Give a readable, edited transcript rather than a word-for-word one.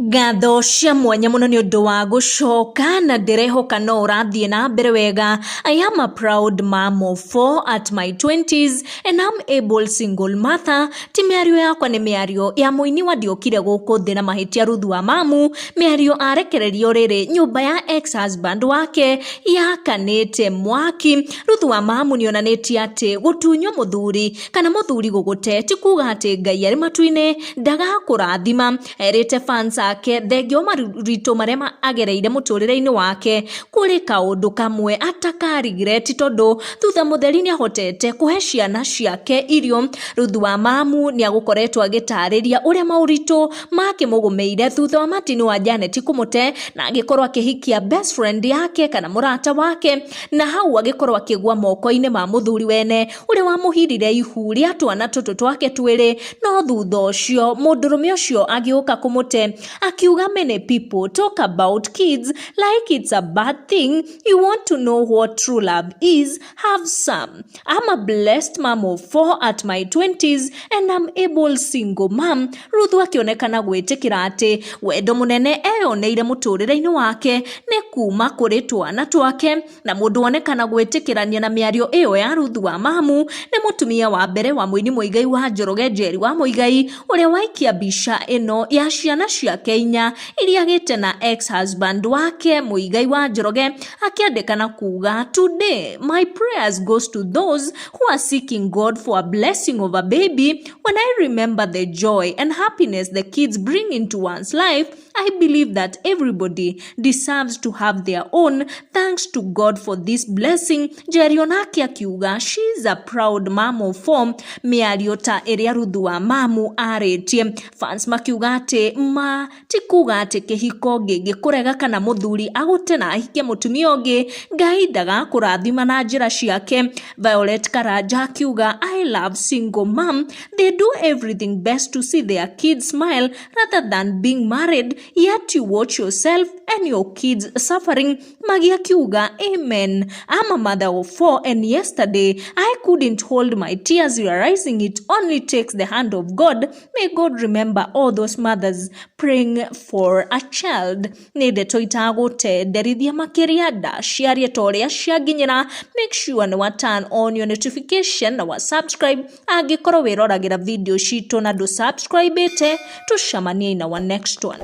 Ngatho cia mwanya mũno nĩ ũndũ wa gũcoka na ndĩrehoka no ũrathiĩ na mbere wega. I am a proud mom of four at my 20s and I'm able single mother. Ti mĩario yakwa nĩ mĩario ya mũini wa ndiokire gũkũ thĩ na mahĩtia Ruthu wa Mamu. Mĩario arekererio rĩrĩ nyũmba ya ex husband wake yakanĩte mwaki. Ruthu wa Mamu nĩonanĩtie atĩ gũtunywo mũthuri kana mũthuri gũgũte ti kuga atĩ Ngai arĩ matu-inĩ ndagakũrathima. Erĩte fans ake thengia wa maritũ marĩa agereire mũtũrĩre-inĩ wake kũrĩ kaũndũ kamwe ataka regret tondũ thutha mũtheri nĩahotete kũhe ciana ciake irio. Ruthu wa Mamu nĩagũkoretwo agĩtarĩria ũrĩa maũritũ makĩmũgũmĩire thutha wa Martin wa Janet kũmũte na agĩkorwo akĩhikia best friend yake kana mũrata wake na hau agĩkorwo akĩgwa moko-inĩ ma mũthuri wene ũrĩa wamũhirire ihu rĩa twana tũtũ twake twĩrĩ no thutha ũcio mũndũrũme ũcio agĩũka kũmũte akiuga many people talk about kids like it's a bad thing. You want to know what true love is? Have some. I'm a blessed mom of four at my 20s and I'm able single mom. Ruthu akĩonekana gwĩtĩkĩra atĩ wendo mũnene eyoneire mũtũrĩre-inĩ wake nĩ kuma kũrĩ twana twake na mũndũ wonekana gwĩtĩkĩrania na mĩario ĩyo ya Ruthu wa Mamu nĩ mũtumia wa mbere wa mũini Muigai wa Njoroge Njeri wa Muigai ũrĩa waikia mbica ĩno ya ciana ciake inya iria agĩte na ex husband wake Muigai wa Njoroge akĩandĩka na kuga, today my prayers goes to those who are seeking God for a blessing of a baby. When I remember the joy and happiness the kids bring into one's life, I believe that everybody deserves to have their own. Thanks to God for this blessing. Njeri onake akiuga she's a proud mom of four. Mĩario ta ĩrĩa Ruthu wa Mamu arĩtie. Fans makiuga atĩ ma ti kuga atĩ kĩhiko ngĩngĩkũrega kana mũthuri agũte na ahike mũtumia ũngĩ Ngai ndagakũrathima na njĩra ciake. Violet Karanja akiuga I love single mom. They do everything best to see their kids smile rather than being married, yet you watch yourself and your kids suffering. Maggie akiuga amen. I'm a mother of four and yesterday I couldn't hold my tears realizing it only takes the hand of God. May God remember all those mothers praying for a child. Nĩ ndeto itagũtenderithia makĩria ndaciarie ta ũrĩa cianginyĩra. Make sure nĩ wa turn on your notification na wa subscribe angĩkorwo wĩroragĩra video citũ na ndũ subscribe ĩte. Tũcemanie in our next one.